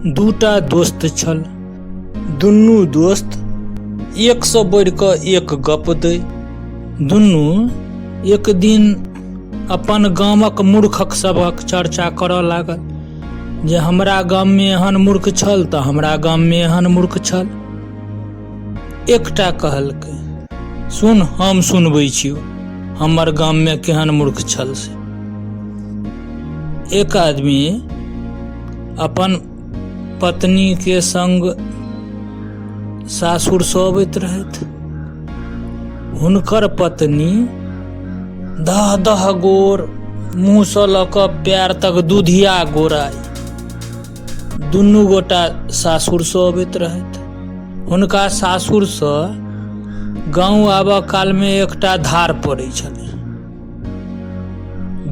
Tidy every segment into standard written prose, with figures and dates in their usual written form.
दूटा दोस्त छल। दुनू दोस्त एकसँ बढ़ि कऽ एक गप दै। दुनू एक दिन अपन गामक मूर्खक सभक चर्चा करऽ लागल जे हमरा गाममे एहन मूर्ख छल तऽ हमरा गाममे एहन मूर्ख छल। एकटा कहलकै, सुन, हम सुनबै छियौ हमर गाममे केहन मूर्ख छल से। एक आदमी अपन पत्नीके संग सासुरसँ अबैत रहथि। हुनकर पत्नी दह दह गोर, मुँहसँ लऽ कऽ पैर तक दुधिया गोराइ। दुनू गोटा सासुरसँ अबैत रहथि। हुनका सासुरसँ गाँव आबऽ कालमे एकटा धार पड़ै छलै।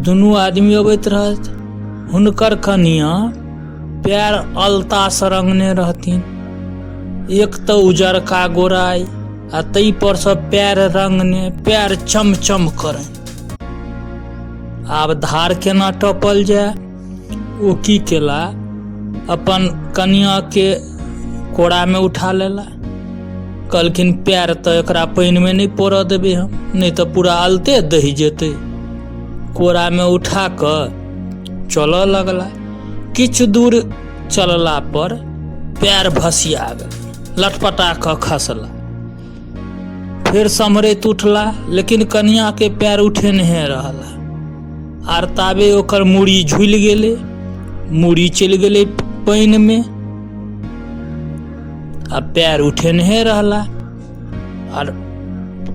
दुनू आदमी अबैत रहथि। हुनकर कनियाँ पैर अलतासँ रङ्गने रहथिन। एक तऽ उजरका गोराइ आ ताहिपर सँ पैर रङ्गने, पैर चमचम करनि। आब धार केना टपल जाय? ओ की केला, अपन कनियाँके कोरामे उठा लेला। कहलखिन, पैर तऽ एकरा पानिमे नहि पड़ऽ देबै हम, नहि तऽ पूरा अलते दहि जेतै। कोरामे उठा कऽ चलऽ लगला। किछु दूर चलला पर पैर भसिया गेलै, लटपटा कऽ खसला। फेर सम्हरैत उठला, लेकिन कनियाँके पैर उठेनहे रहला। आर ताबे ओकर मूड़ी झुलि गेलै, मूड़ी चलि गेलै पानिमे आ पैर उठेनहे रहला। आर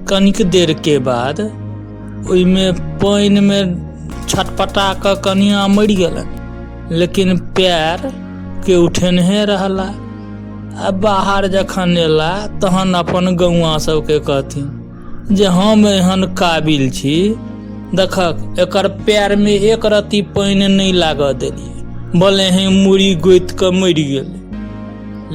कनिक देरके बाद ओहिमे पानिमे छटपटा कऽ कनियाँ मरि गेलनि, लेकिन पैरके उठेनहे रहला। आ बाहर जखन एला तहन अपन गौआँ सबके कहथिन जे हम एहन काबिल छी, देखक एकर पैरमे एक रत्ती पानि नहि लागऽ देलियै, भले ही मूड़ी गोति कऽ मरि गेलै,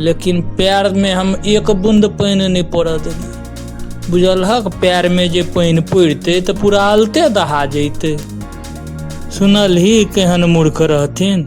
लेकिन पैरमे हम एक बून्द पानि नहि पड़ऽ देलियै। बुझलहक, पैरमे जे पानि पड़ितै तऽ पूरा अलते दहा जैतै। सुनलही केहन मूर्ख रहथिन?